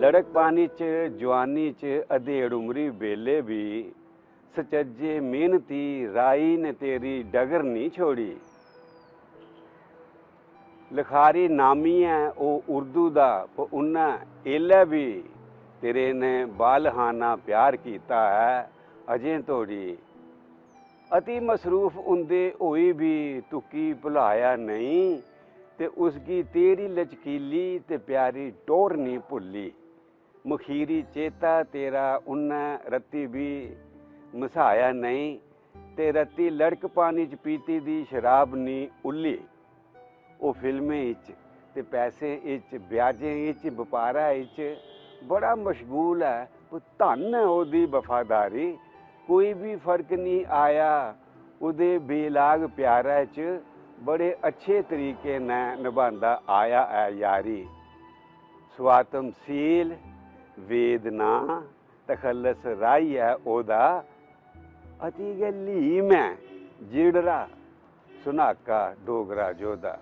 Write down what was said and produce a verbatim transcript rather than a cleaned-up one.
सड़क पानी च जुआनी च अधेड़ उमरी बेल्लै बी सचज्जे मेहनती राही ने तेरी डगर निं छोड़ी। लखारी नामी ऐ ओह् उर्दू दा, पर उन्नै एल्लै बी तेरे ने बालहाना प्यार कीता ऐ अजें धोड़ी। अति मसरूफ होंदे होई बी तुकी भुलाया नेईं, ते उसगी तेरी लचकीली ते प्यारी टोर निं भुल्ली। मखीरी चेता तेरा उन्नै रत्ती बी मसाया नेईं, ते रत्ती लड़क पानी च पीती दी शराब निं उल्ली। ओह् फिल्में इच ते पैसें इच, ब्याजें इच, बपारै इच बड़ा मशगूल ऐ। पर धन्न ऐ ओह्दी वफादारी। कोई बी फर्क निं आया ओह्दे बेलाग प्यारै च, बड़े अच्छे तरीके नै नभांदा आया ऐ यारी। सुआतम सील वेद नां तखल्लस राही ऐ ओह्दा, अति गै ल्हीम ऐ जेह्ड़ा सुन्हाका डोगरा जोधा।